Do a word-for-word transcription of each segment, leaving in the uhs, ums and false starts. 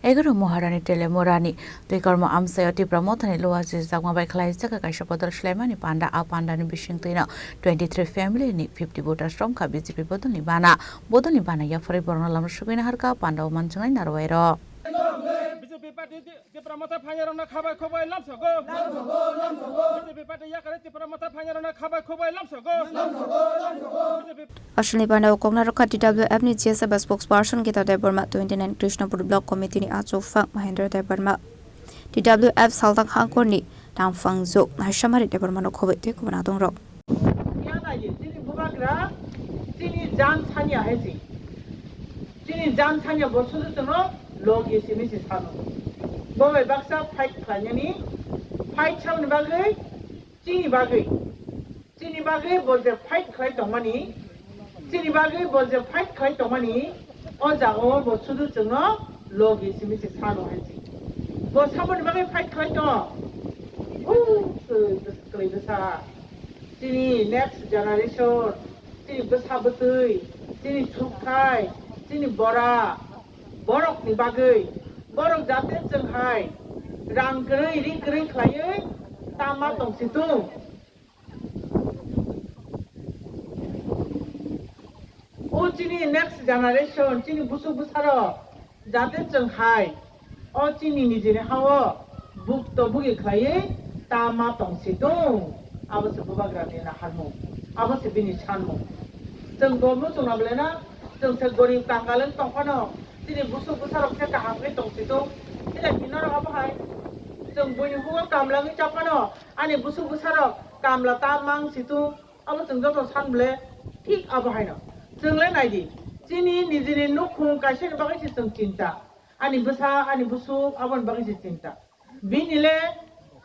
Egaroh Maharani Telemurani twikormo amchaio Tipra Mothani Luwa Chijakma bai khlaijak kaisa bodol swlaimani panda. A pandani bisingtwino twenty three family ni fifty voters romkha B J P bodolni bana. Bodolni bana yapharwi borokno lamrwsugwi naharkha pandao manjaknai narwuiairok. B J P party Tipra Motha phainarokno khabai khokbai lamsogo. B J P party yakarwi Tipra Motha phainarokno khabai khokbai lamsogo. B J P Aswkni panda o koknarok kha T W F ni G S F spokesperson Gita Debbarma, twenty nine Krishnapur Block Committee ni achukphang Mahendra Debbarma, T W F Salthang Hangkhor ni tangphang jwk Naisamari Debbarma no khobwi tei kubun adongrok. Phiya naidi, chini bubagra, chini jan sanya hai si. Chini jan sanya bo sudu chwngno logi simi si sano. Bo bai baksa fight khlainani, fight saboni bagwi, chini bagwi. Chini bagwi bo je fight khlai tongmani, chini bagwi bo je fight khlai tongmani, o jagao bo sudu chwngno logi simi se sano hai si. Bo saboni bagwi fight khlai tong. Hu, kwrwi bwsa, kwrwi bwsa. Chini next generation, chini bwsa bwtwi, chini sukthai, chini bora, borokni bagwi, borok jate chwng hai rang kwrwi, ri kwrwi khlaiwi tama tong si tung. O chini next generation, chini busuk bwsarok, jate chwng hai, o chini nijini hao bukto bugi khlaiwi tama tong si tung. Abo se bubagrani naharmung, abo se bini sanmung. Chwng bo muchungna belai na, chwng se gorib kangal wng tong phano, chini busuk bwsarok khe kaham khe tong si tung. Chini hinorok abo hai, chwng buini hugo kamla wngwi cha phano, ani busuk bwsarok kamla ta mang si tung. Abo chwng joto san ble thik abo haino. Chwng le nai di, chini nijini nukhung kaisa ni bagwi se chwng chinta. Ani bwsa, ani busuk, aboni bagwi se chinta. Bini le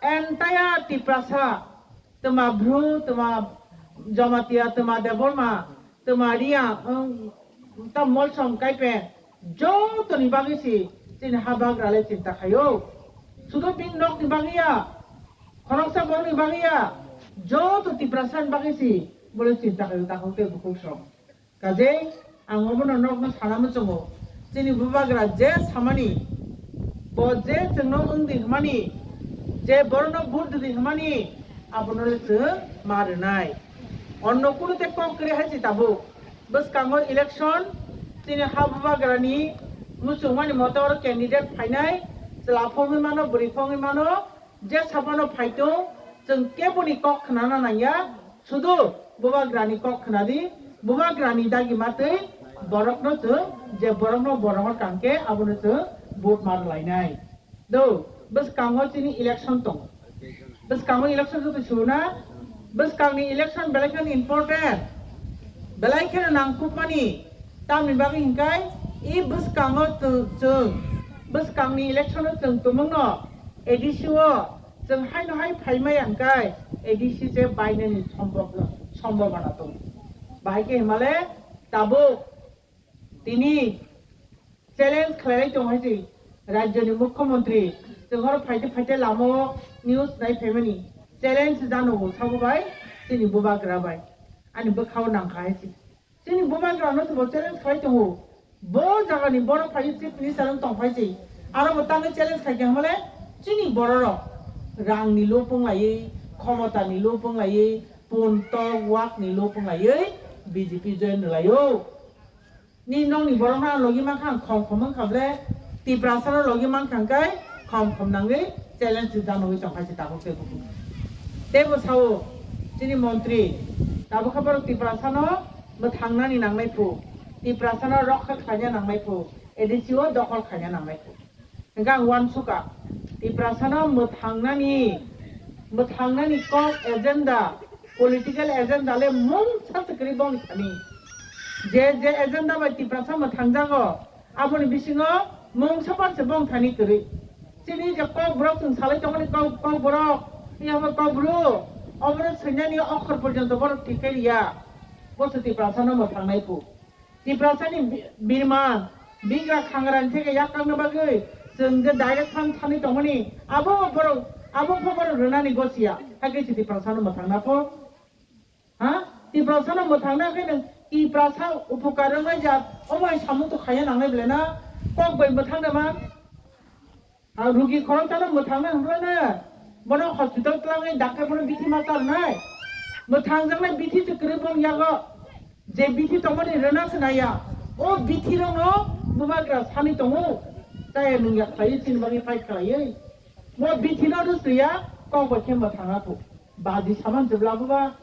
entire Tiprasa, twma Bru, twma Jamatia, twma Debbarma, twma Riya, wng, ta Molsom Kaipen, jotoni bagwi se chini habagra le chinta khaio. Sudo bini nokni bagwi ya, khoroksa borokni bagwi ya, joto Tiprasani bagwi se bole chinta khaio, takhuk tei bukhuk song. Kajei ang obono nokno sana muchungo, chini bubagra je samani, bo je chwngno wng di hwnmani, je borokno vote di hwnmani, abono le chwng ma rwnai. Onno kunu tei kok kwrwi hai se tabuk. Bwskango election, chini ha bubagrani muchungmani mote oro candidate phainai, chwla phongwi mano, bwrwi phongwi mano, je saphano phaitung, chwng keboni kok khnana nangya, sudu bubagrani kok khnadi, bubagrani dagi matwi borokno chwng, je borokno borokno kangkhe abono chwng vote ma rwlainai. Do, bwskango chini election tongo. Bwskango election joto suna, bwskangni election belai kheno important, belai kheno nangkukmani. Tamni bagwi hinkai, i bwskango chwng, chwng, bwskangni election o chwng tumungno A D C o chwng haino hai phaimaya hinkai, A D C se bainani sombhobna, sombhobona tongo. Bahai khe himale tabuk tini challenge khlailai tong hai se rajyoni mukhyamantri, chwng oro phaite phaite lama o news nai phaimani challenge jano bo sabo bai chini bubagra bai ani bwkhao nangkha hai se. Chini bubagra no se bo challenge khlai tongo, bo jaga ni borok phai chief minister wng tong phai se, aro bo tangwi challenge khai khe hwnmale chini borok rok rang ni lopung laiwi, khomota ni lopung laiwi, pun tok wak ni lopung laiwi B J P join rwlaio. Ni nokni borokno ang logi mankha, ang khom khom wngkha ble, Tiprasano logi mankha hwnkhe khom khom nangwi challenge rwjaknogwi tongkha se tabuk tei buphuru. Teibo sao chini montri, tabukha borok Tiprasano mwthangnani nangnai phu, Tiprasano rokha khlaina nangnai phu, A D C o dokhol khlaina nangnai phu. Hingke ang uansukha, Tiprasano mwthangnani, mwthangnani kok agenda, political agenda le mungsa se kwrwi bongni thani. Je, je agenda bai Tiprasa mwthangjago, aboni bisingo mungsa par se bong thani kwrwi. Chini je kokborok chwng salai tongmani kok, kokborok, yamo kokbru, obono swinani okhor porjonto borok thik khe riya. Bo se Tiprasano mwthangnai phu. Tiprasani bi-, birman, bigra khangrani theke yak kakna bagwi chwng je direct fund thani tongmani, abo borok, abo pho borok rwnani gosiya, hakhe se Tiprasano mwthangna pho. Ha? Tiprasano mwthangna khe nwng Tiprasa upukar wngmani ja, omo hai samung to khaiya nangnai belai na, kok bai mwthangna man. Ang rugi khoroksa no mwthangna hwnkhla na, bono hospital twlangwi doctor bono bithi ma charnai. Mwthangjaknai bithi se kwrwi bong yago. Je bithi tongmani rwna se naiya. O bithi rokno bubagra sani tongo. Chaya nungya khlaiwi chini bagwi fight khlaiwi. Mo bithi no rwsliya, kok bai khe mwthangna phu. Baji saman jebla buba.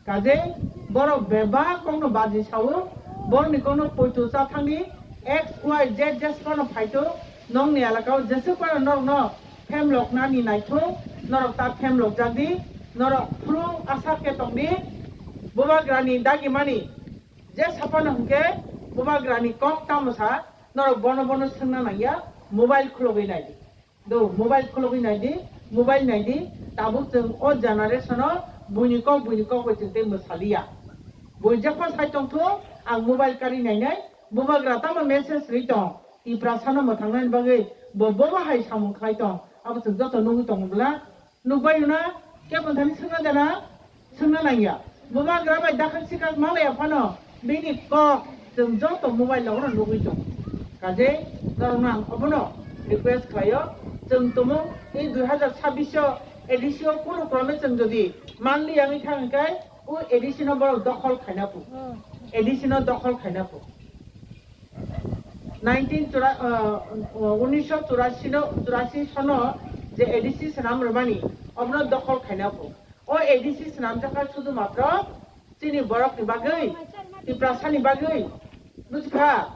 Kaje borok bebak kokno baji sao, borokni kokno poito chathangni X Y Z jesphano phaito, nongni elakao jeswk phano norokno phemloknani naithok, norok ta phemlokjakdi, norok phuru asa khe tongdi, bubagrani dagimani je saphano hwnkhe bubagrani kok tamo sa, norok bono bono swngna nangya, mobile khulogwi naidi. Do, mobile khulogwi naidi, mobile naidi, tabuk chwng o generation o buini kok, buini kok bai chwng tei mwsaliya. Bui jephor sai tongthu, ang mobile kari nainai, bubagra tamo message ri tong, Tiprasa no mwthangnani bagwi, bo bobo hai samung khlai tong, abo chwng joto nugwi tongo bwla, nukbai rwna, kebo thani swngna dana, swngna nangya. Bubagra bai dakhak sikak malaya phano bini kok chwng joto mobile rok no nugwi tongo. Kaje norokno ang obono request khlaio, chwng tumung tei dui hazar chabbish o A D C o kunu krome chwng jodi manli yangwi thang hwnkhe o A D C no borok dokhol khaina phu. A D C no dokhol khaina phu. Nineteen chura-, uh, uh, unisho churasi no, churasi sono je A D C swnam rwmani, obono dokhol khaina phu. O A D C swnamjak kha sudhu matro chini borokni bagwi, Tiprasani bagwi. Bujikha?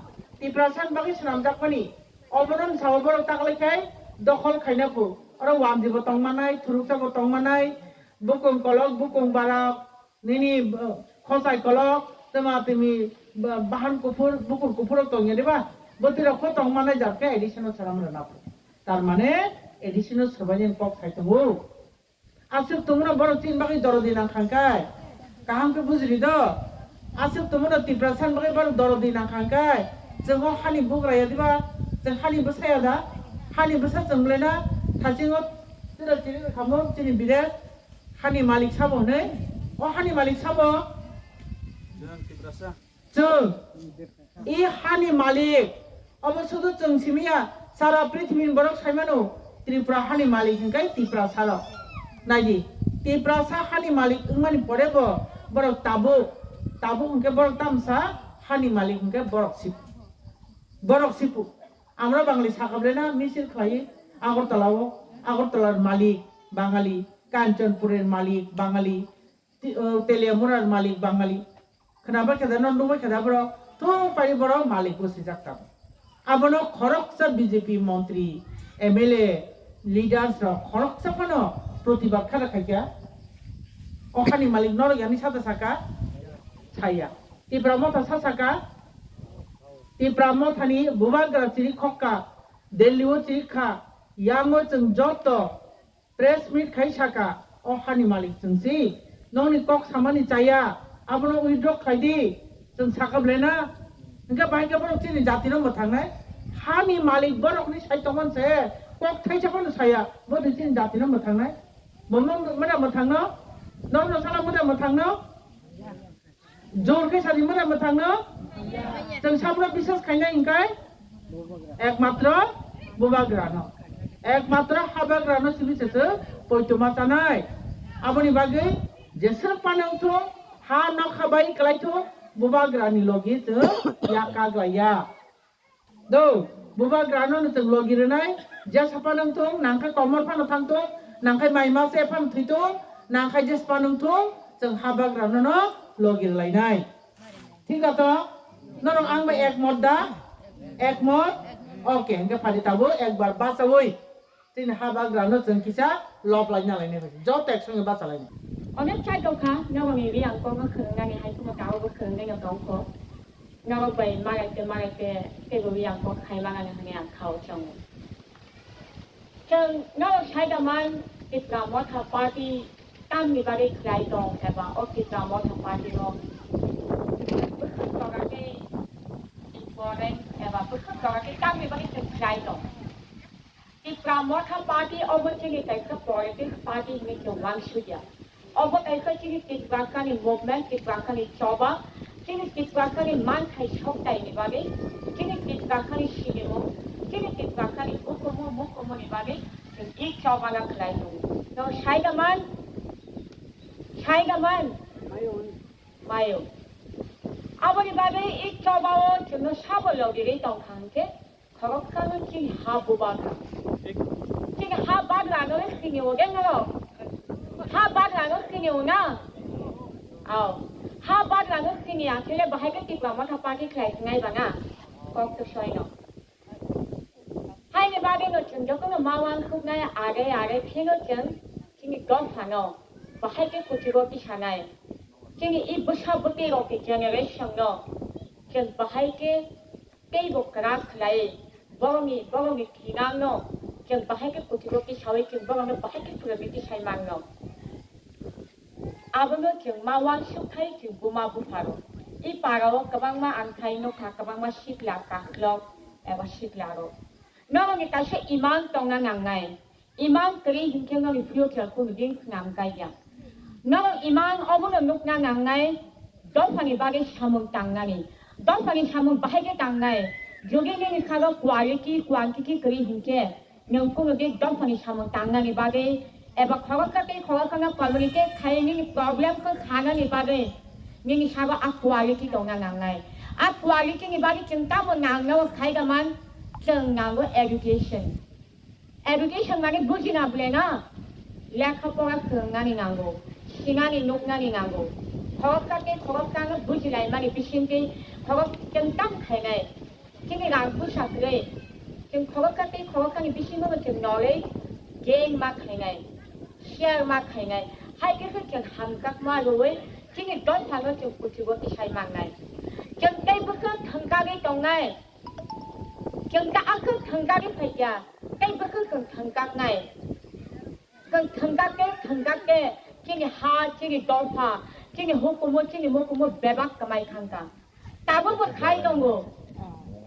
Tiprasani bagwi swnamjakmani. Obono bwsao borok taklai khai dokhol khaina phu. Oro wanji bo tongmanai, thuruksa bo tongmanai, bukung kolok, bukung barak, nini, uh, khosai kolok, twma twmi, ba-, bahan kuphur, bukur kuphur rok tongya diba? Bwtwi rok kho tongmanai jat khe A D C no swnam rwna phu. Tar mane A D C no swbaini kok sai tongo. Aswk tongmano borok chini bagwi dorodi nang kha hwnkhe. Kaham khe bujiri do. Aswk tongmano Tiprasani bagwi borok dorodi nang kha hwnkhe. Chwng o hani bugra ya diba? Chwng hani bwsa ya da? Hani bwsa chwng belai na thasingo tira chiri kamo chini bide hani malik sabo hwnwi. O hani malik sabo? Chwng Tiprasa. Chwng i hani malik, obo sudu chwng simi ya, sara prithibini borok sai mano, Tripura hani malik hwnkhe Tiprasa rok. Naidi, Tiprasa hani malik wngmani pore bo borok tabuk, tabuk hwnkhe borok tamsa hani malik hwnkhe borok sipu. Borok sipu. Amra Bangali sakha belai na misil khlai Agartala o, Agartala malik Bangali, Kanchanpur malik Bangali, Ti-, o, Teliamura malik Bangali. Khwnaba khe da, no nugwi khe da borok. Thung pai borok malik bo swijak tamo. Abono khoroksa B J P montri, M L A, leaders rok khoroksa phano protibad kha da khaikha. O hani malik norok yani sata saka? Saya. Tipra Motha sa saka? Tipra Mothani bubagra chiri khokka, Delhi o chiri kha, yango chwng joto press meet khai saka, o hani malik chwng si, nokni kok samani chaya, abono withdraw khlai di, chwng saka belai na. Hwnkhe bahai khe borok chini jati no mwthangnai. Hani malik borokni sai tongmani se kok thaisa phano saya, bo de chini jati no mwthangnai. Bo no mada mwthangno, norno sala mada mwthangno. Jor khe sadi mada mwthangno? Chwng sabno biswas khainai hwnkhe? Ekmatro bubagrano. Ekmatro habagrano simi se chwng poitoma chanai. Aboni bagwi jeswk phano wngthung, ha nokha bai kwlaithung, bubagrani logi chwng yak kaglaiya. Do, bubagrano no chwng logi rwnai, jesa phano wngthung, nangkhe komor phano thangthung, nangkhe mai mase phano thwithung, nangkhe jesa phano wngthung, chwng habagrano no logi rwlainai. Thik da to? Norok ang bai ekmot da? Ekmot? Okay, hwnkhe phadi tabuk ekbar bachaui. Chini habagrano chwng kisa lob laina lainai bai. Joto ek songe bacha lainai. Onek chai tongkha, norokni riyang kokno khwngnani hai kheno tabukbo khwngnai no tongkho. Norok bai marai khe, marai khe, teibo riyang kok khai manani hwnwi ang kha-o chongo. Chwng norok sai da man, Tipra Motha Party tamni bagwi khlai tong eba o Tipra Motha Party no bwkhak toga khe important eba bwkhak toga khe tamni bagwi chwng khlai tong. Tipra Motha Party obo chini kaisa politics party hinwi chwng uansukya. Obo kaisa chini Tiprasani movement, Tiprasani choba, chini Tiprasani manthai soktaini bagwi, chini Tiprasani sinimung, chini Tiprasani hukumu mukumuni bagwi. Chobana khlai tongo. No sai da man? Sai da man? Mayo. Aboni bagwi i chobao chwngno sabo logirwi tongkha hwnkhe khoroksa no chini ha bubagra. Chini ha bagrano le sini o de norok? Ha bagrano sini o na? Ao. Ha bagrano sini akhile bahai khe Tipra Motha Party khlai sinai ba na? Kok to soino. Haini bagwi no chwng jotono ma uansuknai are are phino chwng chini dophano bahai khe kuchugo tisanai. Chini i bwsa bwtwi rokni generation no chwng bahai khe teibo kwrak khlai borokni borokni thinangno chwng bahai khe kuchugo tisawi chwng borokno bahai khe phwrwngwi tisai mangno. Abono chwng ma uansuk khai chwng buma bupharo. I parao kwbangma ang khai nukha, kwbangma sikla kaklok eba siklarok. Norokni kaisa imang tongna nangnai. Imang kwrwi hinkhe noni future kunu din swnam kaiya. Norok imang obono nukna nangnai, dophani bagwi samung tangnani. Dophani samung bahai khe tangnai. Jodi nini salo quality, quantity kwrwi hinkhe, nwng kunu din dophani samung tangnani bagwi eba khoroksa tei khoroksano communicate khai nini problem khe sanani bagwi nini sabo a quality tongna nangnai. A quality ni bagwi chwng tamo nangno khai da man, chwng nango education. Education mane bujina bwleno lekha pora swrwngnani nango, sinani nuknani nango. Khoroksa tei khoroksano bujilaimani bisingtwi khorok chwng tam khainai. Chini rang puisa kwrwi, chwng khoroksa tei khoroksani bisingo chwng knowledge gain ma khainai, share ma khainai. Hai khe khe chwng hamjakma rwui chini dophano chwng kuchugo tisai mangnai. Chwng tei bwkhwng thwngkagwi tongnai. Chwng ta aswk thwngkagwi phaikha, tei bwkhwng chwng thwngkaknai. Chwng thwngkakte, thwngkakte, chini ha, chini dopha, chini hukumu, chini mukumu bebak kwmai thangkha. Tabukbo khai tongo.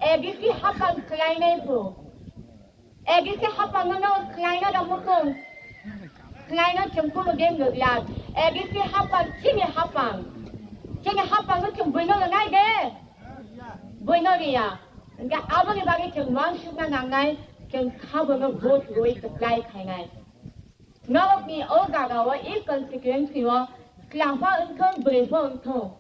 A D C hapang khlainai phu. A D C hapang no khlaina da mukhung. Khlaina chwng kunu din gwglak. A D C hapang chini hapang. Chini hapang no chwng buino rwnai de. Buino riya. Hingke aboni bagwi chwng uansukna nangnai, chwng sabono vote rwi kwplai khainai. Norokni o jagao, e constituency o, chwla pha wngthung, bwrwi pha wngthung.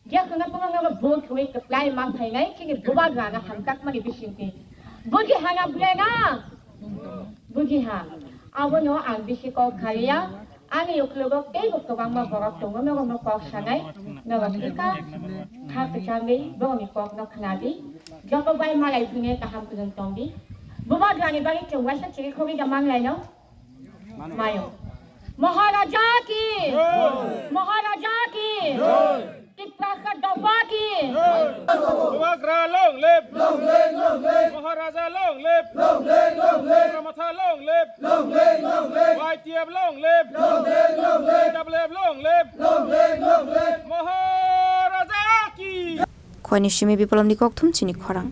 Jephuru phano nono vote rwi kwplai ma phainai, chini bubagrano hamjakmani bisingtwi. Buji hana bwlena? Buji ha. Abono ang bisi kok khaliya. Ani uklogo teibo kwbangma borok tongo, norokno kok sanai. Norok kisa kha kwchangwi borokni kokno khnadi. Joto bai malai phine kaham kwrwng tongdi. Bubagrani bagwi chwng waisa chiri khogwi da manglaino. Mayo. Maharaja ki! Jai! Maharaja ki! Jai! Tiprasa dopha ki! Jai! Bubagra long live! Long live, long live! Maharaja long live! Long live, long live! Tipra Motha long live! Long live, long live! Y T F long live! Long live, long live! T W F long live! Long live, long live! Maharaja ki! Khoini simi Biplobni kokthum chini khorang.